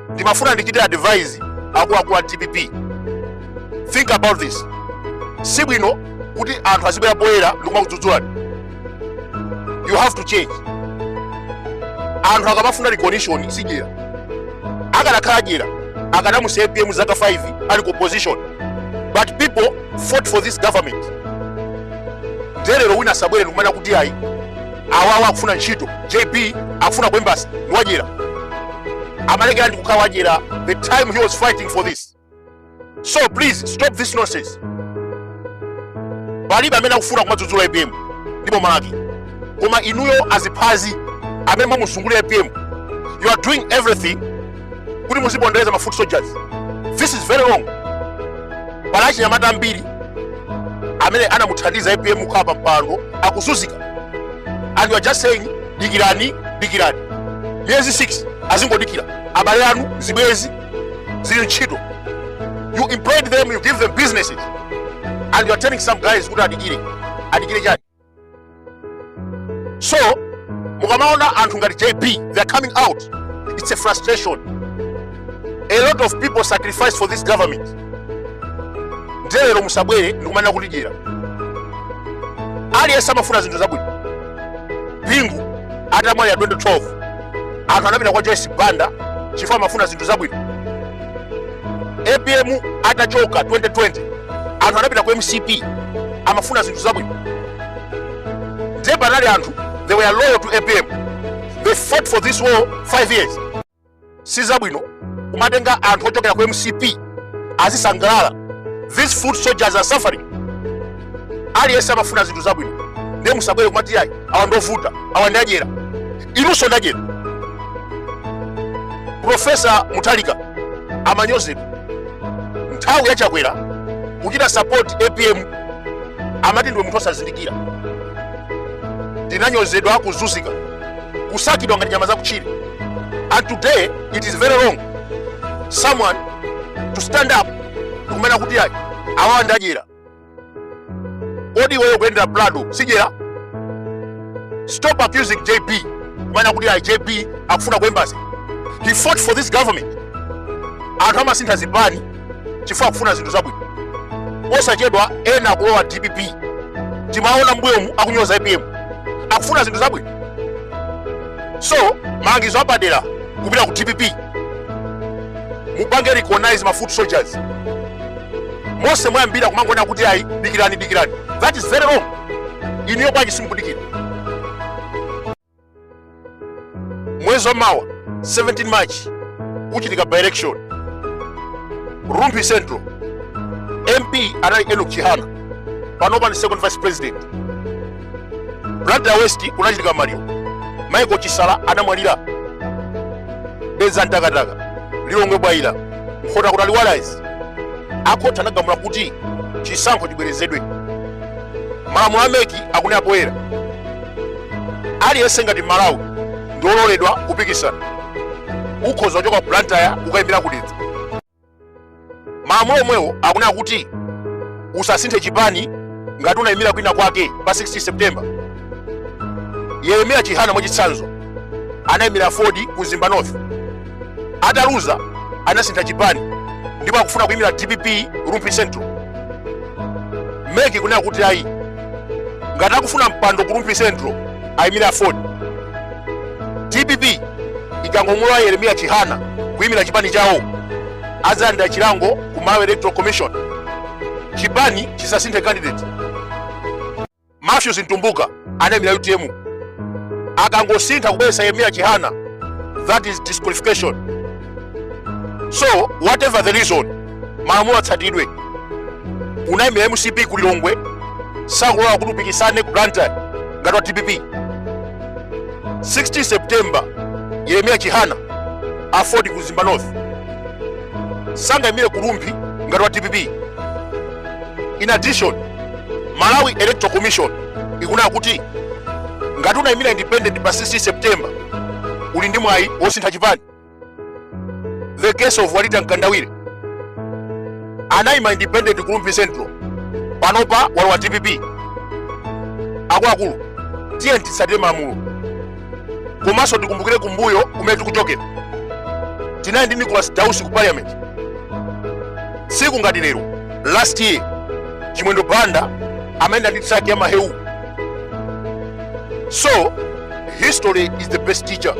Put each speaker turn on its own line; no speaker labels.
Ndimafuna ndichite advise akuluakulu a DPP, think about this. Sibwino kuti anthu azibwera poyera ndikumakudzudzulani. You have to change. Anthu akamafuna recognition sidyera. Akanakhala dyera akanamusiya APM zaka 5 ali ku opposition, but people fought for this government. Ndiye lero wina asabwere ndikumana kuti ayi, awawa akufuna ntchito, JB akufuna ku embassy, ndi wadyera. Amalekera ndi kukhala wadyera the time he was fighting for this. So please stop this nonsense. Palibe amene akufuna kumadzudzula APM ndi boma lake, koma inuyo aziphazi amene mwamuzungulira APM, you are doing everything kuti muzipondereza ma foot soldiers. This is very wrong. Pali achinyamata ambiri amene anamuthandiza APM kukhala pa mpando akuzunzika, and you are just saying dikirani, dikirani. Miyezi 6 azingodikira. Abale anu, zibwezi zili ntchito, you employed them, you give them businesses, and you are telling some guys kuti adikire. Adikire chani? So mukamaona anthu ngati JB, they are coming out, it's a frustration. A lot of people sacrifice for this government. Ndiye lero musabwere ndikumanena kuti dyera. Aliyense amafuna zinthu zabwino. Bingu atamwalira 2012, anthu anapita kwa Joyce Banda chifukwa amafuna zinthu zabwino. APM atachoka 2020, anthu anapita ku MCP, amafuna zinthu zabwino. Ndiye panali anthu, they were loyal to APM, they fought for this war 5 years. Si zabwino kumatenga anthu ochokera ku MCP azisangalala. These foot soldiers are suffering. Aliyense amafuna zinthu zabwino. Ndiye musabwere kumati ayi, awa ndovuta, awa ndadyera. Inunso ndadyera. Profesa Mutharika amanyozedwa nthawi ya Chakwera kuchita support APM, amati ndiwe munthu osazindikira. Tinanyozedwa, kuzunzika, kusakidwa ngati nyama zakutchire, and today it is very wrong someone to stand up ndikumena kuti ayi, awawa ndadyera. Kodi iweyo kuyendera Prado sidyera? Stop accusing JB kumana kuti ayi, JB akufuna ku embassy. He fought for this government. Anthu amasintha zipani chifukwa akufuna zinthu zabwino. Posachedwa ena akulowa DPP, timaona mbuyomu akunyoza APM, akufuna zinthu zabwino. So malangizo apadera kupita ku DPP, mupange recognize ma foot soldiers. Mose mwayambira kumangona kuti ayi, dikirani, dikirani, that is very wrong. Inuyo bwanji simukudikira? Mwezi wa mawa 17 March kuchitika by election Rumphi Central. MP anali Enoch Chihana, panopa ndi second vice president. Blantyre West kunachitika maliro, Michael Chisala anamwalira. Dedza Mtakataka, Lilongwe Bwaila, Nkhotakota Liwalais, akhoti anagamula kuti chisankho chibwerezedwe. Malamulo a MEC akunena poyera, aliyense ngati Malawi ndi ololedwa kupikisana. Ukhoza kuchoka ku Blantyre ukayimira ku Dedza. Malamulo omwewo akunena kuti usasinthe chipani ngati unayimira kwina kwake pa 16 September. Yeremiya Chihana mwachitsanzo anayimira AFORD ku Mzimba North, ataluza anasintha chipani ndipo akufuna kuyimira DPP Rumphi Central. MEC kunena kuti ayi, ngati akufuna mpando ku Rumphi Central ayimire AFORD. DPP ikangomulola Yeremiya Chihana kuyimira chipani chawo, adzalandira chilango ku Malawi Electoral Commission. Chipani chisasinthe candidate. Matthews Mtumbuka anayimira UTM, akangosintha kubweretsa Yeremiya Chihana, that is disqualification. So whatever the reason, malamulo atsatidwe. Unayimira MCP ku Lilongwe, sakulola kuti upikisane ku Blantyre ngati wa DPP. 16 September Yeremiya Chihana, AFORD ku Mzimba North, sangayimire ku Rumphi ngati wa DPP. In addition, Malawi Electoral Commission ikunena kuti ngati unayimira independent pa 16 September, uli ndi mwayi wosintha chipani. The case of Walita Mkandawire, anayima independent ku Rumphi Central, panopa walowa DPP. Akuluakulu, tiye titsatire malamulo, komanso tikumbukire kumbuyo kumene tikuchokera. Tinali ndi Nicholas Dausi ku parliament. Tsiku ngati lero last year, Chimwendo Banda amayenda ndi truck ya mahewu. So history is the best teacher.